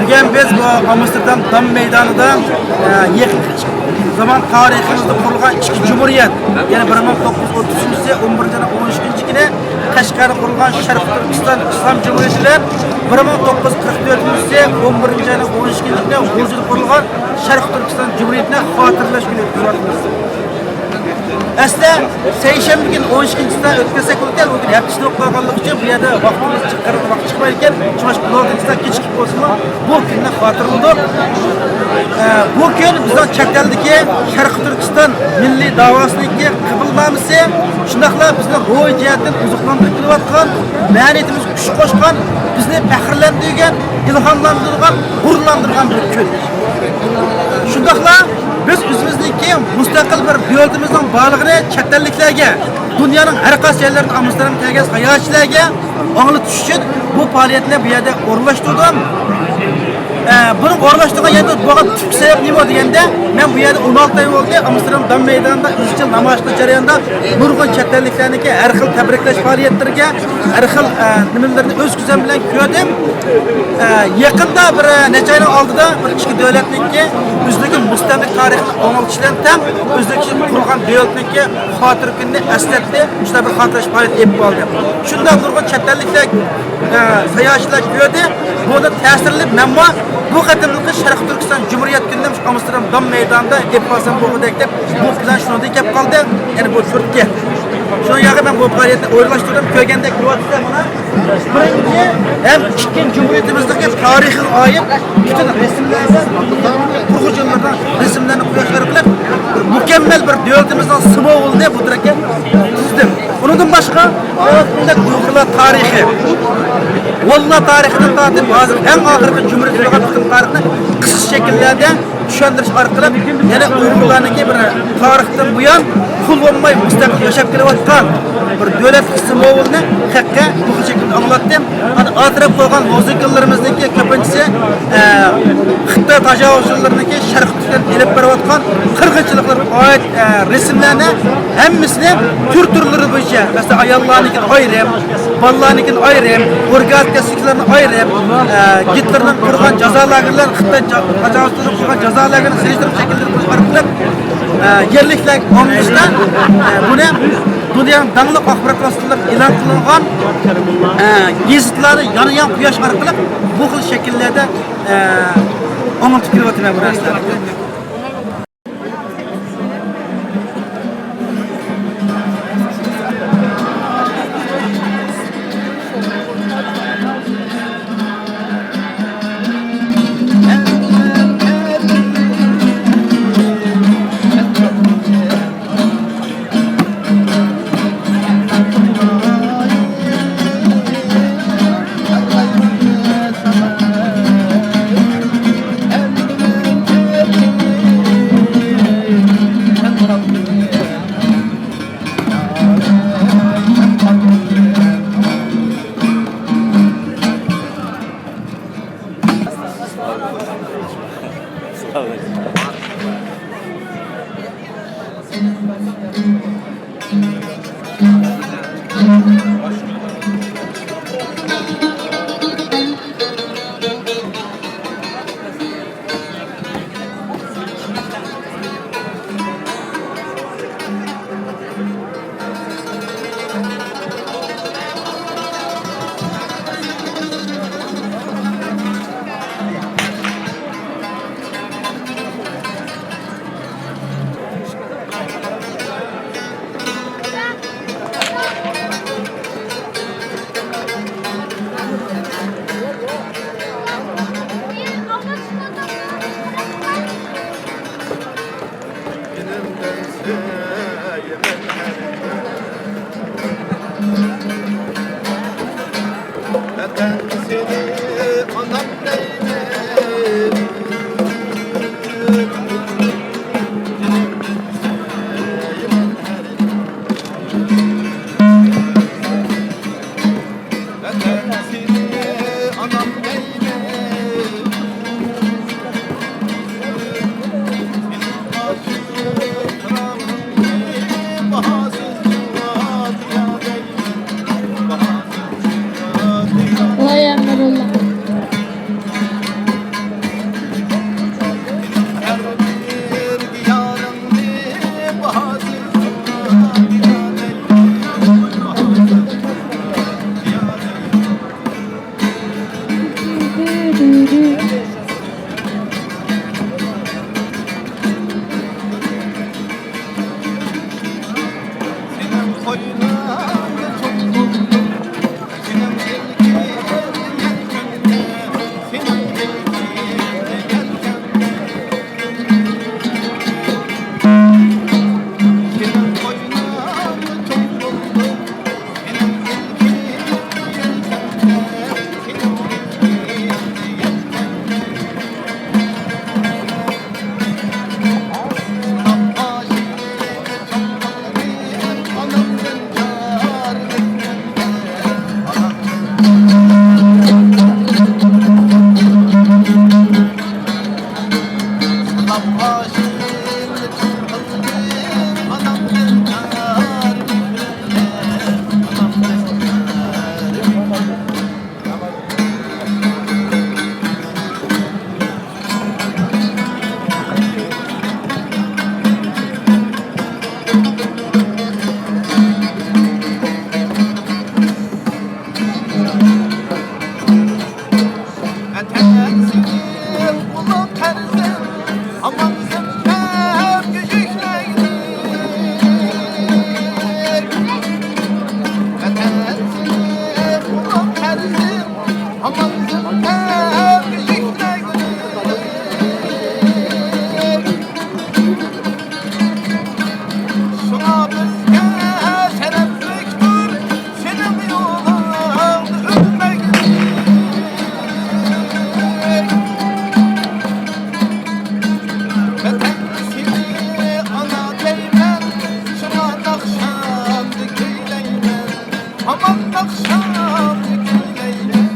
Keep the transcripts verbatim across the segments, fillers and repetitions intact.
بۈگۈن بىز بۇ ئامستېردام دام مەيدانىدا، ئە، يېقىنقى زامان تارىخىمىزدا قۇرۇلغان ئىككى جۇمھۇرىيەت، يەنى بىر مىڭ توققۇز يۈز ئوتتۇز ئۈچىنچى يىلى ئون بىرىنچى ئاينىڭ ئون ئىككىنچى كۈنى قەشقەردە قۇرۇلغان شەرقىي تۈركىستان ئىسلام جۇمھۇرىيىتى بىلەن بىر مىڭ توققۇز يۈز قىرىق تۆتىنچى يىلى ئون بىرىنچى ئاينىڭ ئون ئىككىنچى كۈنى غۇلجىدا قۇرۇلغان شەرقىي تۈركىستان جۇمھۇرىيىتىنى خاتىرىلەش كۈنى ئۆتكۈزۈۋاتىمىز. ئەسلى سەيشەنبە كۈنى ئون ئىككىنچىسىدە ئۆتكۈزسەك بولىدىكەن، بۇ كۈن ھەپتە ئىچىدە بولۇپ قالغانلىقى ئۈچۈن بۇ يەردە ۋاقتىمىز چىققان، ۋاقىت چىقمايدىكەن. شۇڭا ئون ئالتىنچىسىدا كېچىكىپ بولسىمۇ، بۇ كۈننى خاتىرىلىدۇق. ئە، بۇ كۈن بىزنىڭ چەت ئەلدىكى شەرقىي تۈركىستان مىللىي داۋاسىنىڭكى قەبۇلنامىسى، شۇنداقلا بىزنى روھىي جەھەتتىن ئوزۇقلاندۇرۇپ كېلىۋاتقان، مەدەنىيىتىمىزگە كۈچ قوشقان، بىزنى پەخىرلەندۈرگەن، ئىلھاملاندۇرغان، غۇرۇرلاندۇرغان بىر كۈن. شۇنداقلا بىز ئۆزىمىزنىڭكى مۇستەقىل بىر دۆلىتىمىزنىڭ بارلىقىنى چەت ئەللىكلەرگە، دۇنيانىڭ ھەر قايسى يەرلىرىدىن ئامستېردامغا كەلگەن ساياھەتچىلەرگە ئاڭلىتىش ئۈچۈن بۇ پائالىيەتنى بۇ يەردە ئورۇنلاشتۇردۇم. ئە، بۇنىڭ ئورۇنلاشتۇرغان يەردە بولغان تۈپ سەۋەب نېمە دېگەندە، مەن بۇ يەردە ئون ئالتە ئاي بولدى، ئامستېردام دام مەيدانىدا ئىزچىل نامايىشلار جەريانىدا نۇرغۇن چەت ئەللىكلەرنىڭكى ھەر خىل تەبرىكلەش پائالىيەتلىرىگە، ھەر خىل، ئە، نېمىلەرنى ئۆز كۆزۈم بىلەن كۆردۈم. ئە، يېقىندا بىر، ئە، نەچچە ئاينىڭ ئالدىدا بىر ئىككى دۆلەتنىڭكى ئۆزلۈكى مۇستەملىكە تارىخىنى ئاڭلىتىش بىلەن تەڭ ئۆزلۈكى قۇرغان دۆلەتنىڭكى خاتىرە كۈنىنى ئەسلەتتى. شۇنداق بىر خاتىرىلەش پائالىيىتى ئېلىپ بارىلدى. شۇنداق نۇرغۇن چەت ئەللىكلەر، ئە، ساياھەتچىلەر كۆردى. بۇنىڭدىن تەسىرلىنىپ مەنمۇ بۇ قېتىملىقى شەرقىي تۈركىستان جۇمھۇرىيەت كۈنىنى مۇشۇ ئامستېردام دام مەيدانىدا ئېلىپ بارسام بولغۇدەك دەپ، بۇ پىلان شۇنىڭدىن كېلىپ قالدى. يەنى بۇ تۈرتكە. شۇنىڭ ياغى مەن بۇ پائالىيەتنى ئورۇنلاشتۇردۇم. كۆرگەندەك كۆرۈۋاتىسىلەر مانا. بىرىنچى ھەم ئىككىنچى جۇمھۇرىيىتىمىزدىكى تارىخىغا ئائىت پۈتۈن رەسىملەرنى، قۇرغۇچىلىرىنىڭ رەسىملەرنى قويۇش ئارقىلىق بىر مۇكەممەل بىر دۆلىتىمىزنىڭ سىمۋولىنى بۇ تەرەپكە تىزدىم. ئۇنىڭدىن باشقا، ئۇيغۇرلار تارىخى، ھونلار تارىخىدىن تارتىپ ھازىر ئەڭ ئاخىرقى جۇمھۇرىيەتكە بولغان پۈتۈن تارىخنى قىسقىچە شەكىللەردە چۈشەندۈرۈش ئارقىلىق يەنە ئۇيغۇرلارنىڭكى بىر تارىختىن بۇيان قۇل بولماي مۇستەقىل ياشاپ كېلىۋاتقان بىر دۆلەتلىك سىمۋولىنى خەققە بۇ خىل شەكىلدە ئاڭلاتتىم. ئەتراپ قويغان لوزۇنكىلىرىمىزنىڭكى كۆپىنچىسى، ئە، خىتاي تاجاۋۇزچىلىرىنىڭكى شەرقىي تۈركىستان ئېلىپ بېرىۋاتقان قىرغىنچىلىقلىرىغا ئائىت، ئە، رەسىملەرنى ھەممىسىنى تۈر-تۈرلىرى بويىچە، مەسىلەن، ئاياللارنىڭكىنى ئايرىم، بالىلارنىڭكىنى ئايرىم، ئورگانىزم كەسىپلىكلەرنى ئايرىم، ئە، گىتلېرنىڭ قۇرغان جازا لاگېرلىرى، خىتاي جا-، تاجاۋۇزچىلىرى قۇرغان جازا لاگېرىنى سېلىشتۇرۇپ شەكىللەندۈرۈش ئارقىلىق، ئە، يەرلىكلەر ئومۇمىيىتىدە، ئە، بۇنى دۇنيانىڭ داڭلىق ئاخبارات ۋاسىتىلىرىدا ئېلان قىلىنغان، ئە، گېزىتلاردا يانىيان قۇياش ئارقىلىق بۇ خىل شەكىللەردە، ئە، ئاڭلىتىپ كېلىۋاتىمەن بۇ نەرسىلەرنى. ۋەتەن سېنىڭ ئۇلۇغ قەرزىڭ، ئامانسىز كەپ كۆچۈكلەيلى. ۋەتەن سېنىڭ ئۇلۇغ قەرزىڭ، ئامانسىز كەپ كۆچۈكلەيلى. شۇڭا بىزگە شەرەپلىكتۇر سېنىڭ يولۇڭدا ئۆتمەكلىك. ۋەتەن سېنى ئانا دەيمەن، شۇڭا ناخشامدا كۈيلەيمەن، ھامان ناخشامدا كۈيلەيمەن.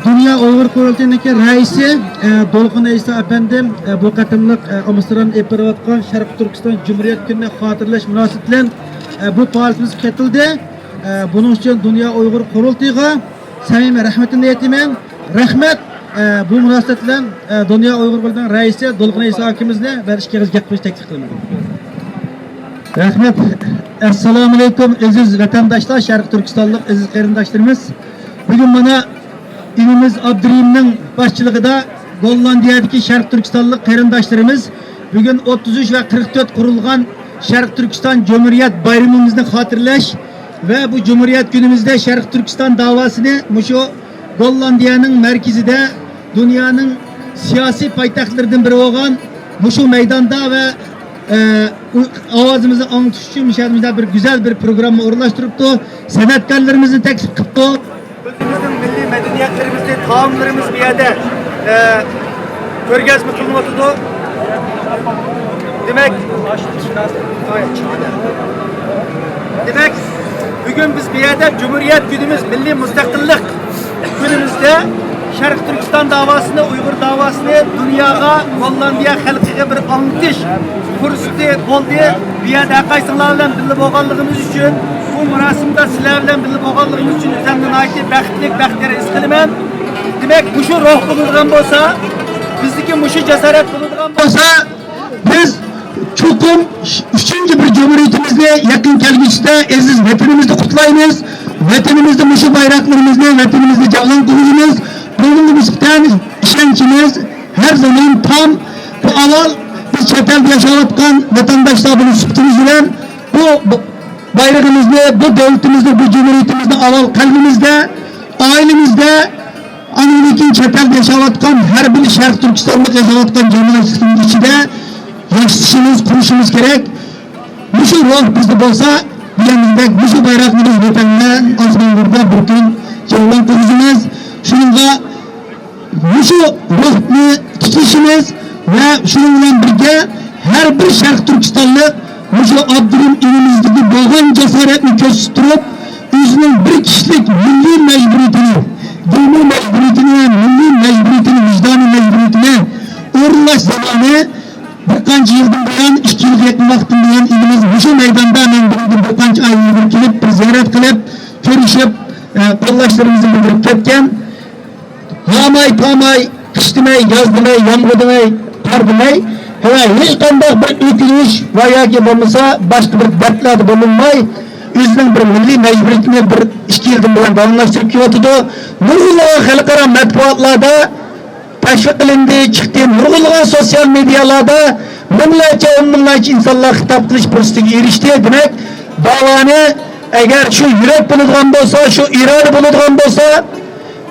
دۇنيا ئۇيغۇر قۇرۇلتىيىنىڭكى رەئىسى، ئە، دولقۇن ئەيسا ئەپەندىم، ئە، بۇ قېتىملىق، ئە، ئامستېردامدا ئېلىپ بېرىلىۋاتقان شەرقىي تۈركىستان جۇمھۇرىيەت كۈنىنى خاتىرىلەش مۇناسىۋىتى بىلەن، ئە، بۇ پائالىيىتىمىزگە قېتىلدى. ئە، بۇنىڭ ئۈچۈن دۇنيا ئۇيغۇر قۇرۇلتىيىغا سەمىمىي رەھمىتىمنى ئېيتىمەن. رەھمەت. ئە، بۇ مۇناسىۋەت بىلەن، ئە، دۇنيا ئۇيغۇر قۇرۇلتىيىنىڭ رەئىسى دولقۇن ئەيسا ئاكىمىزنى بىر ئىككى ئېغىز گەپ قىلىشنى تەكلىپ قىلىمەن. رەھمەت. ئەسسالامۇئەلەيكۇم، ئەزىز ۋەتەنداشلار، شەرقىي تۈركىستانلىق ئەزىز قېرىنداشلىرىمىز. بۈگۈن مانا ئىنىمىز ئابدۇرېھىمنىڭ باشچىلىقىدا گوللاندىيەدىكى شەرقىي تۈركىستانلىق قېرىنداشلىرىمىز بۈگۈن ئوتتۇز ئۈچ ۋە قىرىق تۆت قۇرۇلغان شەرقىي تۈركىستان جۇمھۇرىيەت بايرىمىمىزنى خاتىرىلەش ۋە بۇ جۇمھۇرىيەت كۈنىمىزدە شەرقىي تۈركىستان داۋاسىنى مۇشۇ گوللاندىيەنىڭ مەركىزىدە دۇنيانىڭ سىياسىي پايتەختلىرىدىن بىرى بولغان مۇشۇ مەيداندا ۋە، ئە، ئاۋازىمىزنى ئاڭلىتىش ئۈچۈن مۇشۇ يەردە بىر گۈزەل بىر پروگرامما ئورۇنلاشتۇرۇپتۇ. سەنئەتكارلىرىمىزنى تەكلىپ قىپتۇ. ئۆزىمىزنىڭ مىللىي مەدەنىيەتلىرىمىزنى، تائاملىرىمىز بۇ يەردە، ئە، كۆرگەزمە قىلىنىۋاتىدۇ. دېمەك، دېمەك، بۈگۈن بىز بۇ يەردە جۇمھۇرىيەت كۈنىمىز، مىللىي مۇستەقىللىق كۈنىمىزدە شەرقىي تۈركىستان داۋاسىنى، ئۇيغۇر داۋاسىنى دۇنياغا، گوللاندىيە خەلقىگە بىر ئاڭلىتىش پۇرسىتى بولدى. بۇ يەردە ھەرقايسىڭلار بىلەن بىللە بولغانلىقىمىز ئۈچۈن، بۇ مۇراسىمدا سىلەر بىلەن بىللە بولغانلىقىم ئۈچۈن ئۆزۈمنى ناھايىتى بەختلىك، بەختىيار ھېس قىلىمەن. دېمەك، مۇشۇ روھ بولىدىغان بولسا، بىزدىكى مۇشۇ جاسارەت بولىدىغان بولسا، بىز چوقۇم ئۈچىنچى بىر جۇمھۇرىيىتىمىزنى يېقىن كەلگۈسىدە ئەزىز ۋەتىنىمىزدە قۇتلايمىز. ۋەتىنىمىزدە مۇشۇ بايراقلىرىمىزنى، ۋەتىنىمىزنى جەۋلان قىلغۇزىمىز. بۇنىڭغا نىسبەتەن ئىشەنچىمىز ھەر زامان تام. بۇ ئاۋۋال بىز چەت ئەلدە ياشاۋاتقان ۋەتەنداشلار بولۇش سۈپىتىمىز بىلەن بۇ، بۇ بايرىقىمىزنى، بۇ دۆلىتىمىزنى، بۇ جۇمھۇرىيىتىمىزنى ئاۋۋال قەلبىمىزدە، ئائىلىمىزدە، ئاندىن كېيىن چەت ئەلدە ياشاۋاتقان ھەر بىر شەرقىي تۈركىستانلىق ياشاۋاتقان جامائەتنىڭ ئىچىدە ياشىتىشىمىز، قۇرۇشىمىز كېرەك. مۇشۇ روھ بىزدە بولسا، دېگەندەك، مۇشۇ بايراقنى بىز ۋەتەندە ئاسمانلاردا بىر كۈن جەۋلان قىلغۇزىمىز. شۇنىڭغا مۇشۇ روھنى تىكلىشىمىز ۋە شۇنىڭ بىلەن بىرگە ھەر بىر شەرقىي تۈركىستانلىق مۇشۇ ئابدۇرېھىم ئىنىمىزدىكى بولغان جاسارەتنى كۆرسىتىپ تۇرۇپ، ئۆزىنىڭ بىر كىشىلىك مىللىي مەجبۇرىيىتىنى، دىنىي مەجبۇرىيىتىنى ۋە مىللىي مەجبۇرىيىتىنى، ۋىجدانىي مەجبۇرىيىتىنى ئورۇنلاش زامانى بىر قانچە يىلدىن بۇيان، ئىككى يىل يېقىن ۋاقىتتىن بۇيان ئىنىمىز مۇشۇ مەيداندا مەن بۈگۈن بىر قانچە ئاي ئىلگىرى كېلىپ، بىر زىيارەت قىلىپ، كۆرۈشۈپ، ئە، قوللاشلىرىمىزنى بىلدۈرۈپ كەتكەن. ھاماي، پاماي، قىش دېمەي، ياز دېمەي، يامغۇر دېمەي، قار دېمەي، ھە، ھېچقانداق بىر ئۆكۈنۈش ۋە ياكى بولمىسا باشقا بىر دەردلەردە بولۇنماي، ئۆزىنىڭ بىر مىللىي مەجبۇرىيىتىنى بىر ئىككى يىلدىن بۇيان داۋاملاشتۇرۇپ كېلىۋاتىدۇ. نۇرغۇنلىغان خەلقئارا مەتبۇئاتلاردا تەشۋىق قىلىندى، چىقتى. نۇرغۇنلىغان سوتسىيال مېدىيالاردا مىڭلارچە، ئون مىڭلارچە ئىنسانلار خىتاب قىلىش پۇرسىتىگە ئېرىشتى. دېمەك، داۋانى ئەگەر شۇ يۈرەك بولىدىغان بولسا، شۇ ئىرادە بولىدىغان بولسا،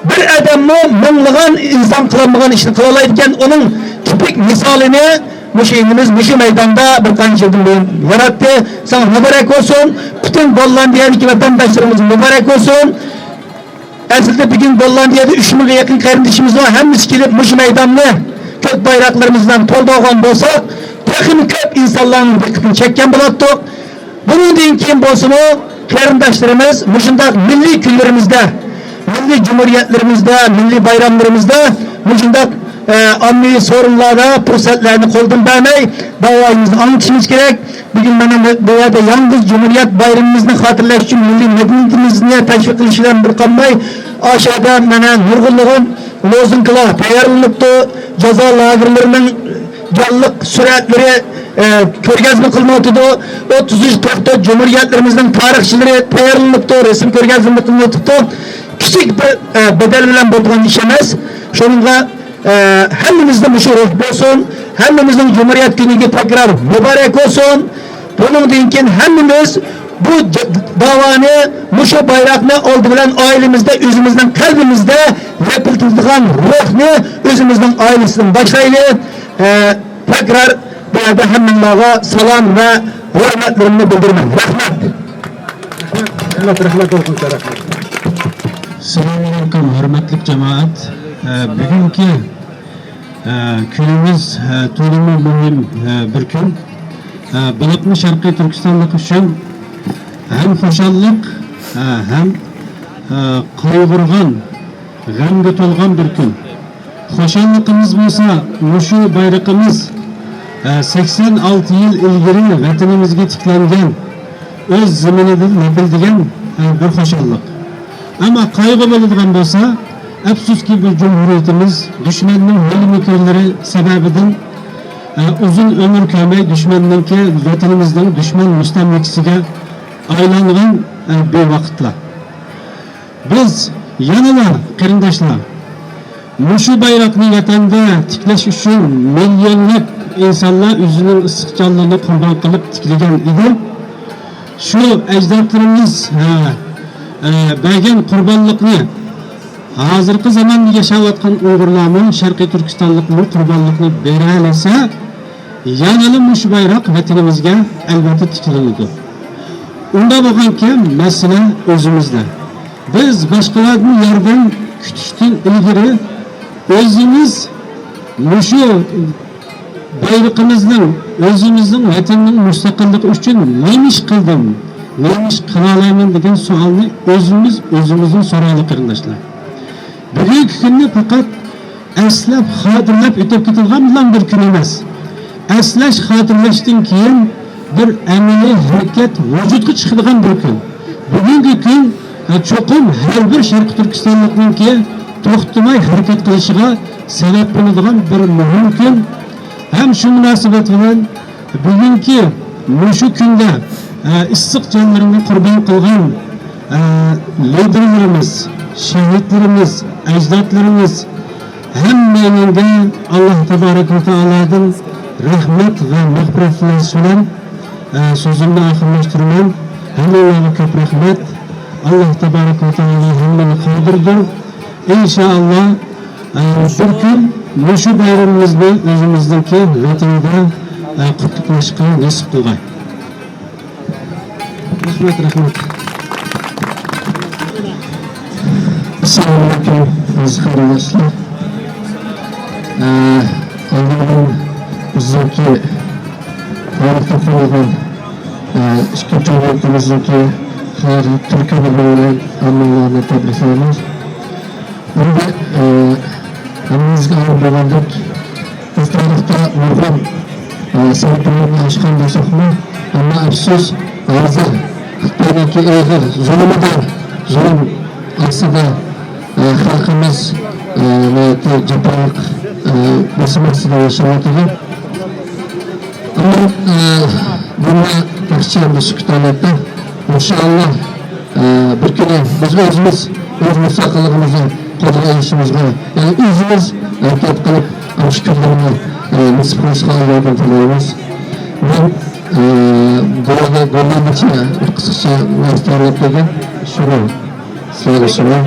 بىر ئادەممۇ مىڭلىغان ئىنسان قىلالمىغان ئىشنى قىلالايدىكەن. ئۇنىڭ تىپىك مىسالىنى مۇشۇ ئىنىمىز مۇشۇ مەيداندا بىر قانچە يىلدىن بۇيان ياراتتى. ساڭا مۇبارەك بولسۇن. پۈتۈن گوللاندىيەدىكى ۋەتەنداشلىرىمىزغا مۇبارەك بولسۇن. ئەسلىدە بۈگۈن گوللاندىيەدە ئۈچ مىڭغا يېقىن قېرىندىشىمىز بار. ھەممىسى كېلىپ مۇشۇ مەيداننى كۆك بايراقلىرىمىز بىلەن تولدۇرغان بولساق، تېخىمۇ كۆپ ئىنسانلارنىڭ دىققىتىنى چەككەن بولاتتۇق. بۇنىڭدىن كېيىن بولسىمۇ قېرىنداشلىرىمىز مۇشۇنداق مىللىي كۈنلىرىمىزدە، مىللىي جۇمھۇرىيەتلىرىمىزدە، مىللىي بايراملىرىمىزدا مۇشۇنداق، ئە، ئاممىۋى سورۇنلاردا پۇرسەتلەرنى قولدىن بەرمەي، داۋايىمىزنى ئاڭلىتىشىمىز كېرەك. بۈگۈن مانا بۇ يەردە يالغۇز جۇمھۇرىيەت بايرىمىمىزنى خاتىرىلەش ئۈچۈن مىللىي مەدەنىيىتىمىزنى تەشۋىق قىلىش بىلەن بىر قالماي، ئاشۇ يەردە مانا نۇرغۇنلىغان لوزۇنكىلار تەييارلىنىپتۇ. جازا لاگېرلىرىنىڭ جانلىق سۈرەتلىرى، ئە، كۆرگەزمە قىلىنىۋاتىدۇ. ئوتتۇز ئۈچ قىرىق تۆت جۇمھۇرىيەتلىرىمىزنىڭ تارىخچىلىرى تەييارلىنىپتۇ، رەسىم كۆرگەزمە قىلىنىۋاتىپتۇ. كىچىك بىر، ئە، بەدەل بىلەن بولىدىغان ئىش ئەمەس. شۇنىڭغا، ئە، ھەممىمىزدە مۇشۇ روھ بولسۇن، ھەممىمىزنىڭ جۇمھۇرىيەت كۈنىگە تەكرار مۇبارەك بولسۇن. بۇنىڭدىن كېيىن ھەممىمىز بۇ ج-، داۋانى، مۇشۇ بايراقنى ئالدى بىلەن ئائىلىمىزدە، ئۆزىمىزنىڭ قەلبىمىزدە لەپىلدىتىدىغان روھنى ئۆزىمىزنىڭ ئائىلىسىدىن باشلايلى. ئە، تەكرار بۇ يەردە ھەممىڭلارغا سالام ۋە ھۆرمەتلىرىمنى بىلدۈرىمەن. رەھمەت. رەھمەت، رەھمەت ئوقۇغۇچى، رەھمەت. ئەسسالامۇ ئەلەيكۇم، ھۆرمەتلىك جامائەت. ئە، بۈگۈنكى ئە، كۈنىمىز، ئە، تولىمۇ مۇھىم، ئە، بىر كۈن. ئە، بولۇپمۇ شەرقىي تۈركىستانلىق ئۈچۈن ھەم خۇشاللىق، ئە، ھەم، ئە، قايغۇرغان، غەمگە تولغان بىر كۈن. خۇشاللىقىمىز بولسا مۇشۇ بايرىقىمىز، ئە، سەكسەن ئالتە يىل ئىلگىرى ۋەتىنىمىزگە تىكلەنگەن، ئۆز زېمىنىدىن لەپىلدىگەن، ئە، بىر خۇشاللىق. ئەمما قايغۇ بولىدىغان بولسا، ئەپسۇسكى، بۇ جۇمھۇرىيىتىمىز دۈشمەننىڭ ھىيلە-مىكىرلىرى سەۋەبىدىن، ئە، ئۇزۇن ئۆمۈر كۆرمەي دۈشمەننىڭكى، ۋەتىنىمىزنىڭ دۈشمەن مۇستەملىكىسىگە ئايلانغان، ئە، بىر ۋاقىتلار. بىز يەنىلا، قېرىنداشلار، مۇشۇ بايراقنى ۋەتەندە تىكلەش ئۈچۈن مىليونلاپ ئىنسانلار ئۆزىنىڭ ئىسسىق جانلىرىنى قۇربان قىلىپ تىكلىگەن ئىدى. شۇ ئەجدادلىرىمىز، ھە، ئە، بەرگەن قۇربانلىقنى ھازىرقى زاماندا ياشاۋاتقان ئۇيغۇرلارمۇ، شەرقىي تۈركىستانلىقمۇ قۇربانلىقنى بېرەلىسە، يەنىلا مۇشۇ بايراق ۋەتىنىمىزگە ئەلۋەتتە تىكىلىدۇ. ئۇنداق بولغانكەن، مەسىلە ئۆزىمىزدە. بىز باشقىلاردىن ياردەم كۈتۈشتىن ئىلگىرى ئۆزىمىز مۇشۇ بايرىقىمىزنىڭ، ئۆزىمىزنىڭ ۋەتەننىڭ مۇستەقىللىقى ئۈچۈن نېمە ئىش قىلدىم، نېمە ئىش قىلالايمەن دېگەن سوئالنى ئۆزىمىز ئۆزىمىزدىن سورايلى، قېرىنداشلار. بۈگۈنكى كۈننى پەقەت ئەسلەپ، خاتىرىلەپ ئۆتۈپ كېتىدىغان بىر كۈن ئەمەس. ئەسلەش، خاتىرىلەشتىن كېيىن بىر ئەمەلىي ھەرىكەت ۋۇجۇدقا چىقىدىغان بىر كۈن. بۈگۈنكى كۈن، ھە، چوقۇم ھەر بىر شەرقىي تۈركىستانلىقنىڭكى توختىماي ھەرىكەت قىلىشىغا سەۋەب بولىدىغان بىر مۇھىم كۈن. ھەم شۇ مۇناسىۋەت بىلەن بۈگۈنكى مۇشۇ كۈندە، ئە، ئىسسىق جانلىرىنى قۇربان قىلغان، ئە، لىدېرلىرىمىز، شېھىتلىرىمىز، ئەجدادلىرىمىز ھەممەيلەنگە ئاللاھ تابارەك ۋە تائالادىن رەھمەت ۋە مەغپىرەت تىلەش بىلەن، ئە، سۆزۈمنى ئاخىرلاشتۇرىمەن. ھەممىڭلارغا كۆپ رەھمەت. ئاللاھ تابارەك ۋە تائالا ھەممىنى قادىردۇر. ئىنشائاللا، ئە، بىر كۈن مۇشۇ بايرىمىمىزنى ئۆزىمىزنىڭكى ۋەتىنىدە، ئە، قۇتلۇقلاشقا نېسىپ قىلغاي. رەھمەت، رەھمەت. ئەسسالامۇئەلەيكۇم، ئەزىز قېرىنداشلار. ئە، ئالدىن بىزنىڭكى تارىختا قويۇلغان، ئە، ئىككىنچى ئوبلاقىمىزنىڭكى خەير تۈركۈمى بىلەن ھەممىڭلارنى تەبرىكلەيمىز. ئەمدى، ئە، ھەممىڭىزگە مەلۇم بولغاندەك، بىز تارىختا نۇرغۇن، ئە، سەھىپىلەرنى ئاچقان بولساقمۇ، ئەمما ئەپسۇس، ھازىر خىتاينىڭكى ئېغىر زۇلۇمىدا، زۇلۇم ئاستىدا، ئە، خەلقىمىز، ئە، ناھايىتى جاپالىق، ئە، بېسىم ئاستىدا ياشاۋاتىدۇ. ئەمما، ئە، دۇنيا تېخىچە مۇشۇ كۈتەلەيدۇ. ئىنشائاللا، ئە، بىر كۈنى بىز ئۆزىمىز ئۆز مۇستەقىللىقىمىزنى قولغا ئېلىشىمىزغا، يەنى ئۆزىمىز ھەرىكەت قىلىپ، مۇشۇ كۈنلەرنى، ئە، نېسىپ قىلىشقا ئاللاھتىن تىلەيمىز. مەن، ئە، بۇ يەردە گوللاندچە بىر قىسقىچە نەرسە تەييارلاپ قويغان. شۇنى سىلەرگە سۇناي.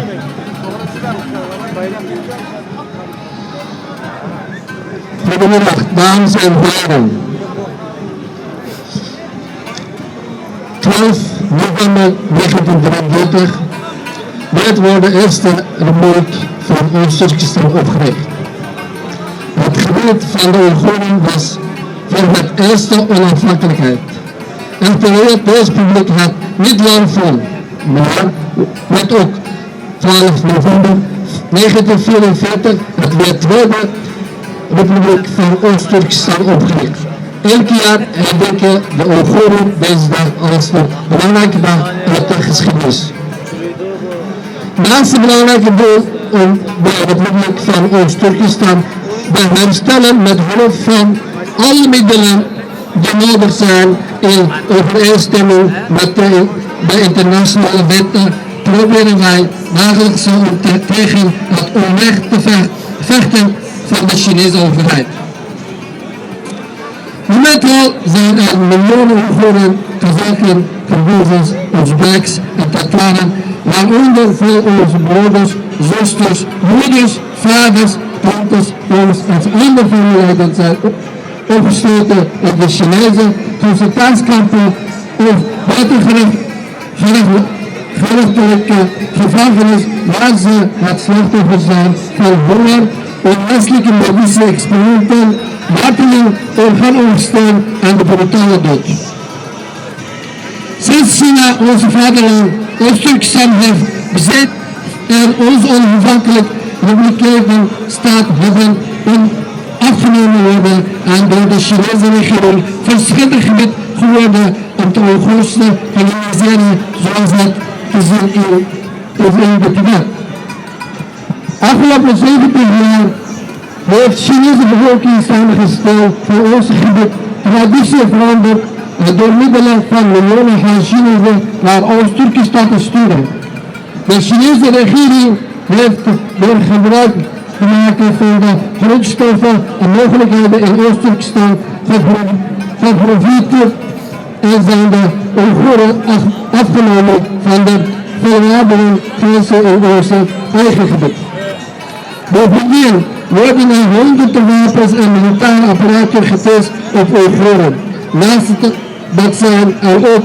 Goedemiddag, dames en heren. Twaalf november negentien drieëndertig werd voor de Eerste Republiek van Oost-Turkestan opgericht. Het gebied van de Oeigoeren was voor het eerst onafhankelijkheid. Echter werd deze republiek het niet lang vol, maar werd ook twaalf november negentien vierenveertig werd de Tweede Republiek van Oost-Turkestan opgericht. Elk jaar herdenken de Oeigoeren deze dag als een belangrijke dag uit de geschiedenis. Naast het belangrijke doel om de Republiek van Oost-Turkestan te herstellen met hulp van alle middelen die nodig zijn in overeenstemming met de, de internationale wetten, proberen wij dagelijks om te, tegen het onrecht te vecht- vechten van de Chinese overheid. Momenteel zijn er miljoenen Oeigoeren, Kazachen, Kirgiziërs, Oezbeks en Tataren, waaronder veel onze broeders, zusters, moeders, vaders, tantes, oms en andere familieleden zijn opgesloten in de Chinese concentratiekampen of buitengerechtelijke gevangenis, waar ze het slachtoffer zijn van honger, onmenselijke medische experimenten, marteling, orgaanoversteek en de brutale dood. Sinds China ons vaderland Oost-Turkestan heeft bezet, Uns und Handwerklich Repliken statt haben und aufgenommen wurde, an der Chinesen Regierung verzichtet wird, wurde und Auguste Kolonisieren Sorsat gesehen in Betrieb. Auch Leibniz Betrieb wird Chinesen Bewohner in seiner Historie von uns Gebiet traditionell verhandelt, der Mittler von Millionen Chinesen nach Osttürkistan sturen. De Chinese regering heeft door gebruik te maken van de grondstoffen en mogelijkheden in Oost-Turkestan geprofiteerd en zijn de Oeigoeren af- afgenomen van de vulnerabele grenzen in onze eigen gebied. Bovendien worden er honderde wapens en militaire apparatuur getest op Oeigoeren. Naast dat zijn er ook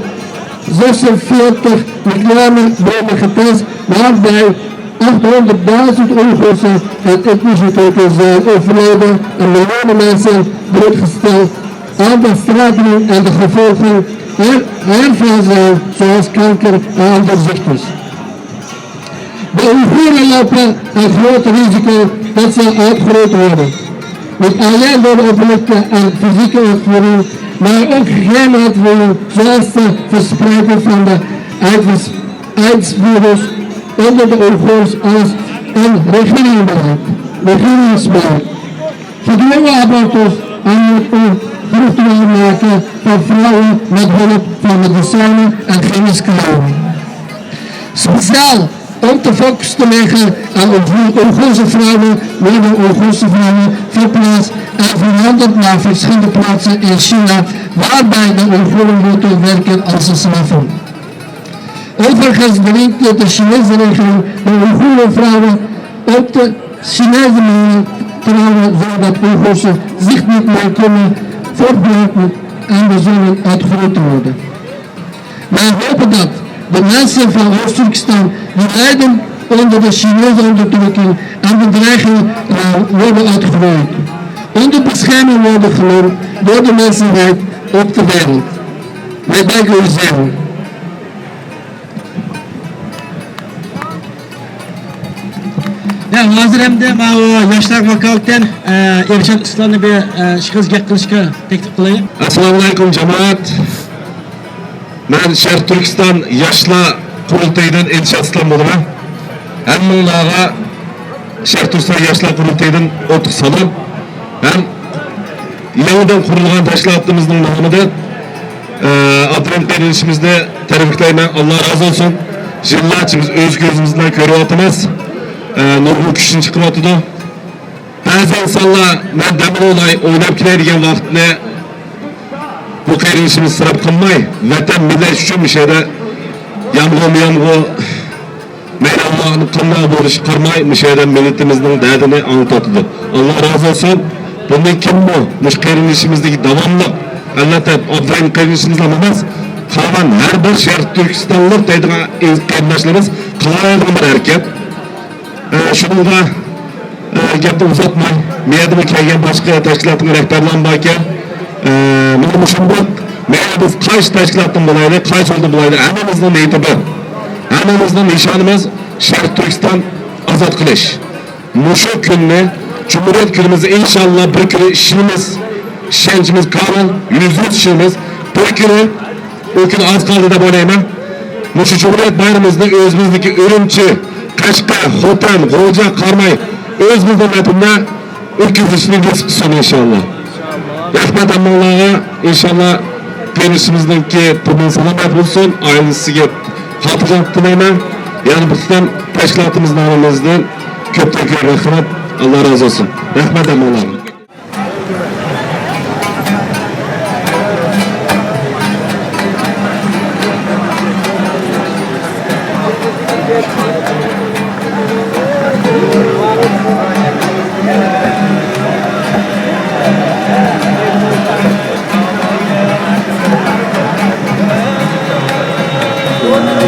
zesenveertig nucleaire bommen getest, waarbij achthonderdduizend Oeigoerse en etnische Turken zijn overleden en miljoenen mensen blootgesteld aan de straten en de gevolgen er- ervan zijn, zoals kanker en andere ziektes. De Oeigoeren lopen een groot risico dat ze uitgeroeid worden. Niet alleen door de openlijke en fysieke ontvoering, maar ook geheime ontvoering, zoals de verspreiding van de aids- aidsvirus onder de Oeigoers als een regeringsbeleid. Regeringsbeleid. Gedwongen abortus en het onvruchtbaar maken van vrouwen met hulp van medicijnen en chemische middelen. Speciaal om de focus te leggen aan Oeigoerse vrouwen worden Oeigoerse vrouwen verplaatst en verhandeld naar verschillende plaatsen in China, waarbij de Oeigoeren moeten werken als slaven. Overigens dringt de Chinese regering de Oeigoerse vrouwen op de Chinese mannen te trouwen, zodat Oeigoerse zich niet meer kunnen voortplanten en er zullen uitgeroeid worden. Wij hopen dat de mensen van Oost-Turkestan die lijden onder de Chinese onderdrukking en bedreiging worden uitgeroeid. Onder bescherming worden genomen door de mensheid op de wereld. Wij danken u zeer. يا، ھازىر ئەمدى ماۋۇ ياشلار ۋاكالىتەن، ئە، ئىرشاد ئىسلامنى بىر، ئە، ئىككى قىز گەپ قىلىشقا تەكلىپ قىلايلى. ئەسسالامۇئەلەيكۇم، جامائەت. مەن شەرقىي تۈركىستان ياشلار قۇرۇلتىيىدىن ئىرشاد ئىسلام بولىمەن. ھەممىڭلارغا شەرقىي تۈركىستان ياشلار قۇرۇلتىيىدىن ئوتلۇق سالام. ھەم يېڭىدىن قۇرۇلغان تەشكىلاتىمىزنىڭ نامىدىن، ئە، ئابدۇرېھىم قېرىندىشىمىزنى تەبرىكلەيمەن. ئاللا رازى بولسۇن. يىللارچە بىز ئۆز كۆزىمىز بىلەن كۆرۈۋاتىمىز. ئە، نۇرغۇن كۈچنى چىقىرىۋاتىدۇ. بەزى ئىنسانلار، مەن دەم ئالاي، ئويناپ كېلەي دېگەن ۋاقىتنى بۇ قېرىندىشىمىز ئىسراپ قىلماي، ۋەتەن، مىللەت ئۈچۈن مۇشۇ يەردە يامغۇرمۇ يامغۇر، مەيدانلارنىڭ قانداق بولۇشىغا قارىماي، مۇشۇ يەردە مىللىتىمىزنىڭ دەردىنى ئاڭلىتىۋاتىدۇ. ئاللا رازى بولسۇن. بۇندىن كېيىنمۇ مۇشۇ قېرىندىشىمىزدىكى داۋاملىق، ئەلۋەتتە، ئابدۇرېھىم قېرىندىشىمىزلا ئەمەس، قالغان ھەر بىر شەرقىي تۈركىستانلىق دەيدىغان قېرىنداشلىرىمىز قىلالايدىغان بىر ھەرىكەت. ئە، شۇنىڭغا، ئە، گەپنى ئۇزارتماي، مەيەردىمۇ كەلگەن باشقا تەشكىلاتنىڭ رەھبەرلىرىمۇ باركەن. ئە، مانا مۇشۇنداق، مەيلى بىز قايسى تەشكىلاتتىن بولايلى، قايسى يولدىن بولايلى، ھەممىمىزنىڭ نىيىتى بىر. ھەممىمىزنىڭ نىشانىمىز شەرقىي تۈركىستان ئازاد قىلىش. مۇشۇ كۈننى، جۇمھۇرىيەت كۈنىمىزنى ئىنشاللا بىر كۈنى ئىشىنىمىز، ئىشەنچىمىز كامىل، يۈزدە يۈز ئىشىنىمىز. بىر كۈنى، ئۇ كۈن ئاز قالدى دەپ ئويلايمەن. مۇشۇ جۇمھۇرىيەت بايرىمىمىزنى ئۆزىمىزنىڭكى ئۈرۈمچى، قەشقەر، خوتەن، غۇلجا قارىماي، ئۆزىمىزنىڭ ۋەتىنىدە ئۆتكۈزۈشنى نېسىپ قىلسۇن ئىنشاللا. رەھمەت ھەممىڭلارغا. ئىنشاللا قېرىندىشىمىزنىڭكى تېنى سالامەت بولسۇن، ئائىلىسىگە خاتىرجەملىك تىلەيمەن. يەنە بىر قېتىم تەشكىلاتىمىزنىڭ نامىمىزدىن كۆپتىن كۆپ رەھمەت، ئاللا رازى بولسۇن. رەھمەت ھەممىڭلارغا.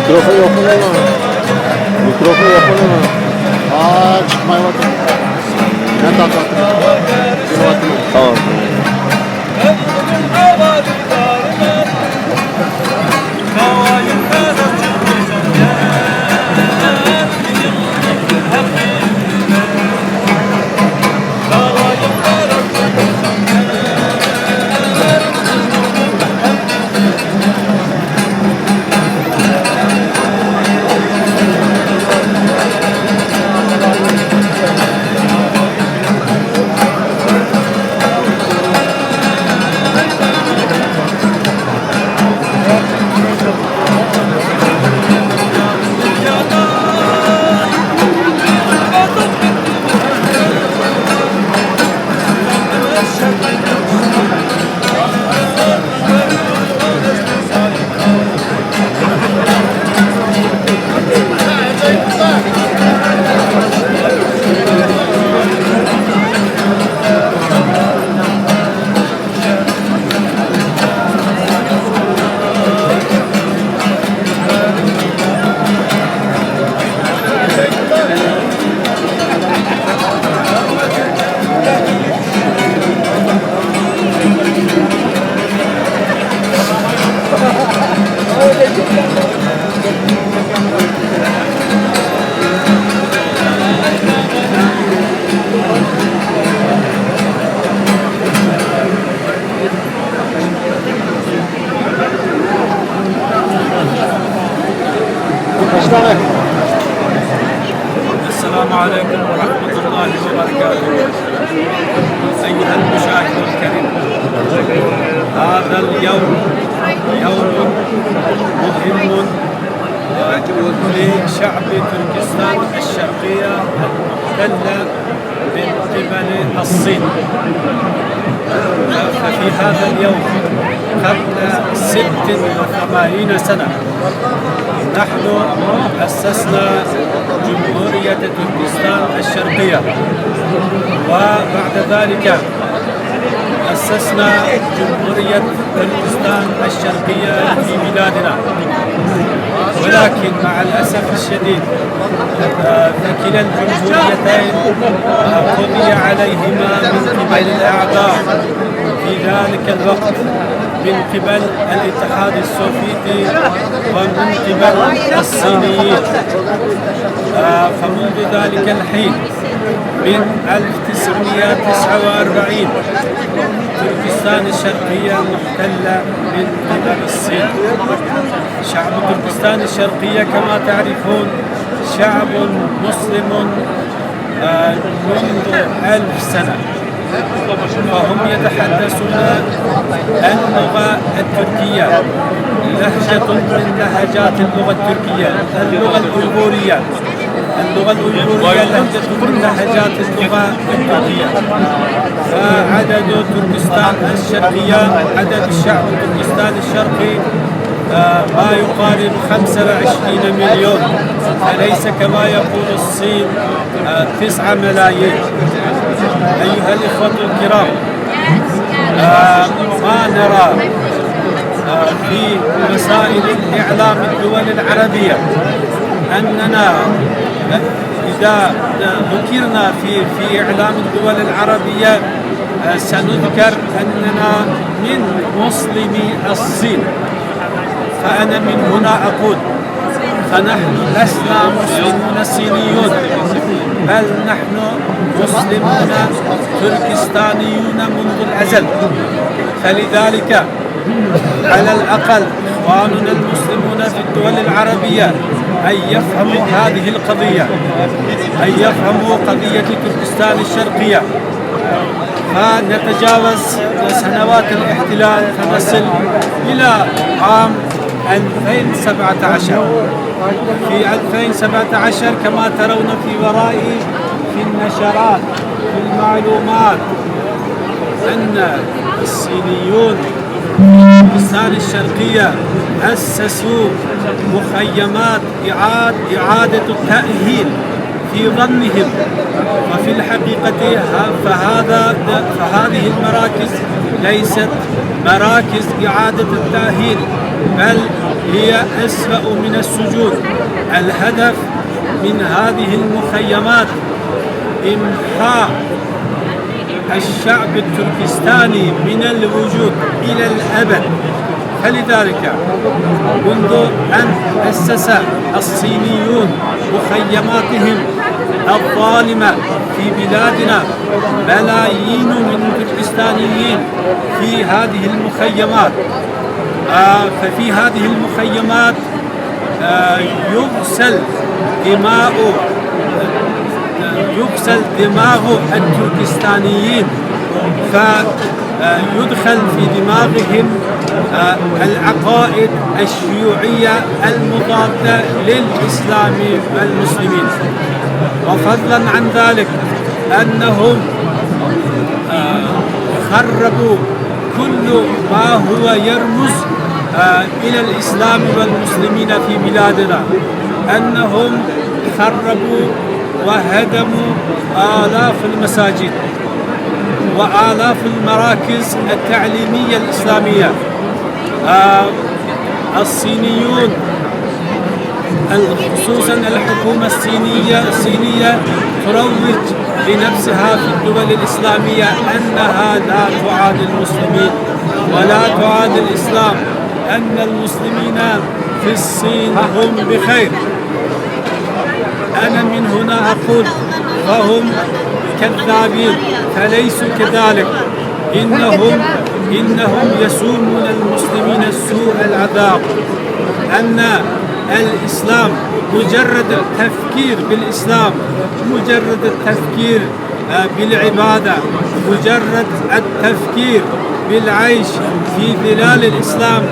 Mikrofon yo'qmi? Mikrofon yo'qmi? Aa, chiqmayapti. Men tortyapman. Kelayapman. Tamam. السلام عليكم ورحمة الله وبركاته. أيها المشاهد الكريم، هذا اليوم يوم مهم لشعب تركستان الشرقية المحتلة من قبل الصين. ففي هذا اليوم قبل ست وثمانين سنة نحن أسسنا جمهورية تركستان الشرقية، وبعد ذلك أسسنا جمهورية تركستان الشرقية في بلادنا، ولكن مع الأسف الشديد، آه، في كلا الجمهوريتين، آه، قضي عليهما من قبل الأعداء في ذلك الوقت، من قبل الاتحاد السوفيتي ومن قبل الصينيين. آه، فمنذ ذلك الحين، من ألف وتسعمية وتسعة وأربعين، تركستان الشرقية محتلة من قبل الصين. شعب تركستان الشرقية كما تعرفون شعب مسلم، آه، منذ ألف سنة، فهم يتحدثون اللغة التركية، لهجة من لهجات اللغة التركية، اللغة الأيغورية. اللغة الأيغورية لهجة من لهجات اللغة التركية. فعدد تركستان الشرقية، عدد شعب تركستان الشرقي، آه، ما يقارب خمسة وعشرين مليون، فليس كما يقول الصين، آه، تسعة ملايين. أيها الإخوة الكرام، آه، ما نرى، آه، في وسائل الإعلام الدول العربية أننا إذا ذكرنا في، في إعلام الدول العربية، آه، سنذكر أننا من مسلمي الصين. فأنا من هنا أقول، فنحن لسنا مسلمون صينيون، بل نحن مسلمون تركستانيون منذ الأزل. فلذلك على الأقل إخواننا المسلمون في الدول العربية أن يفهموا هذه القضية، أن يفهموا قضية تركستان الشرقية، فنتجاوز سنوات الاحتلال فنصل إلى عام ألفين وسبعة عشر. في ألفين وسبعة عشر كما ترون في ورائي في النشرات، في المعلومات، أن الصينيون في تركستان الشرقية أسسوا مخيمات إعاد-، إعادة التأهيل في ظنهم، وفي الحقيقة ه-، فهذا، فهذه المراكز ليست مراكز إعادة التأهيل، بل هي أسوأ من السجون. الهدف من هذه المخيمات إمحاء الشعب التركستاني من الوجود إلى الأبد. فلذلك منذ أن أسس الصينيون مخيماتهم الظالمة في بلادنا، ملايين من التركستانيين في هذه المخيمات. آه، ففي هذه المخيمات آه، يغسل دماء، يغسل دماء التركستانيين، فيدخل في دماغهم، آه، العقائد الشيوعية المضادة للإسلام والمسلمين. وفضلا عن ذلك أنهم، آه، خربوا كل ما هو يرمز، آه، إلى الإسلام والمسلمين في بلادنا، أنهم خربوا وهدموا آلاف المساجد وآلاف المراكز التعليمية الإسلامية. آه، الصينيون، خصوصًا الحكومة الصينية، الصينية تروج لنفسها في الدول الإسلامية أنها لا تعادي المسلمين ولا تعادي الإسلام، أن المسلمين في الصين هم بخير. أنا من هنا أقول: فهم كذابين، فليسوا كذلك. إنهم، إنهم يسومون المسلمين سوء العذاب. أن الإسلام مجرد التفكير بالإسلام، مجرد التفكير، آه، بالعبادة، مجرد التفكير بالعيش في ظلال الإسلام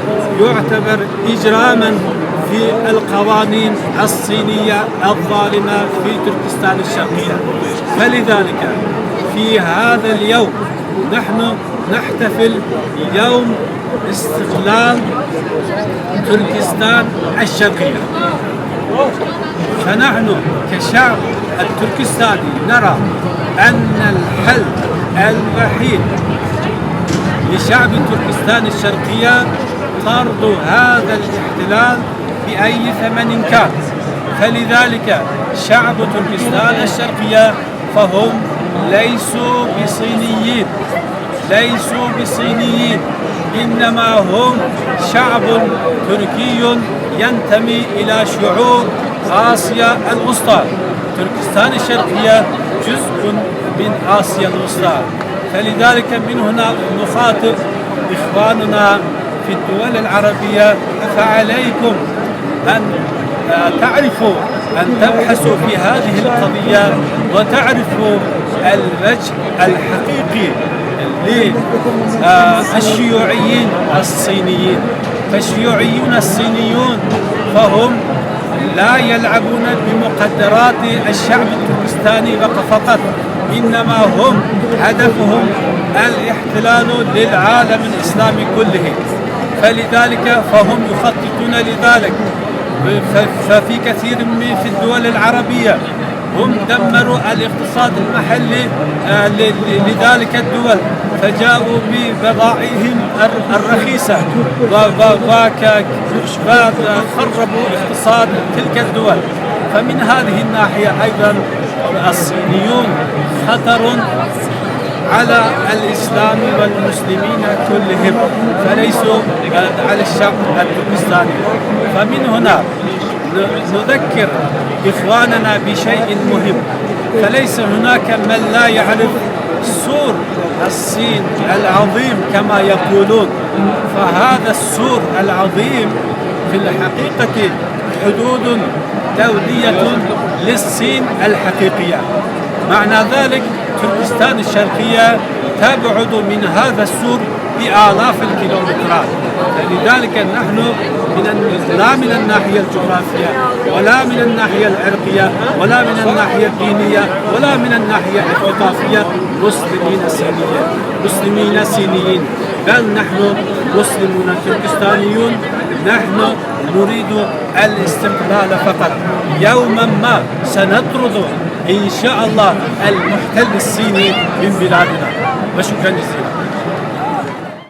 يعتبر إجراما في القوانين الصينية الظالمة في تركستان الشرقية. فلذلك في هذا اليوم نحن نحتفل يوم استقلال تركستان الشرقية. فنحن كشعب التركستاني نرى أن الحل الوحيد لشعب تركستان الشرقية طرد هذا الاحتلال بأي ثمن كان. فلذلك شعب تركستان الشرقية فهم ليسوا بصينيين، ليسوا بصينيين، إنما هم شعب تركي ينتمي إلى شعوب آسيا الوسطى. تركستان الشرقية جزء من آسيا الوسطى. فلذلك من هنا نخاطب إخواننا في الدول العربية، فعليكم أن تعرفوا، أن تبحثوا في هذه القضية وتعرفوا الوجه الحقيقي للشيوعيين الصينيين. فالشيوعيون الصينيون فهم لا يلعبون بمقدرات الشعب التركستاني فقط، إنما هم هدفهم الاحتلال للعالم الإسلامي كله. فلذلك فهم يخططون لذلك. ف-، ففي كثير من، في الدول العربية هم دمروا الاقتصاد المحلي، آه، ل-، ل-، لذلك الدول، فجاءوا ببضائعهم الر-، الرخيصة و-، و-، وك-، وخربوا اقتصاد تلك الدول. فمن هذه الناحية أيضا الصينيون خطر على الإسلام والمسلمين كلهم، فليسوا على الشعب التركستاني. فمن هنا ن-، نذكر إخواننا بشيء مهم، فليس هناك من لا يعرف سور الصين العظيم كما يقولون، فهذا السور العظيم في الحقيقة حدود دولية للصين الحقيقية. معنى ذلك تركستان الشرقية تبعد من هذا السور بآلاف الكيلومترات. فلذلك نحن من ال-، لا من الناحية الجغرافية، ولا من الناحية العرقية، ولا من الناحية الدينية، ولا من الناحية الثقافية مسلمين صينيين، مسلمين صينيين، بل نحن مسلمون تركستانيون، نحن نريد الاستقلال فقط. يوما ما سنطرد إن شاء الله المحتل الصيني من بلادنا. وشكرا جزيلا.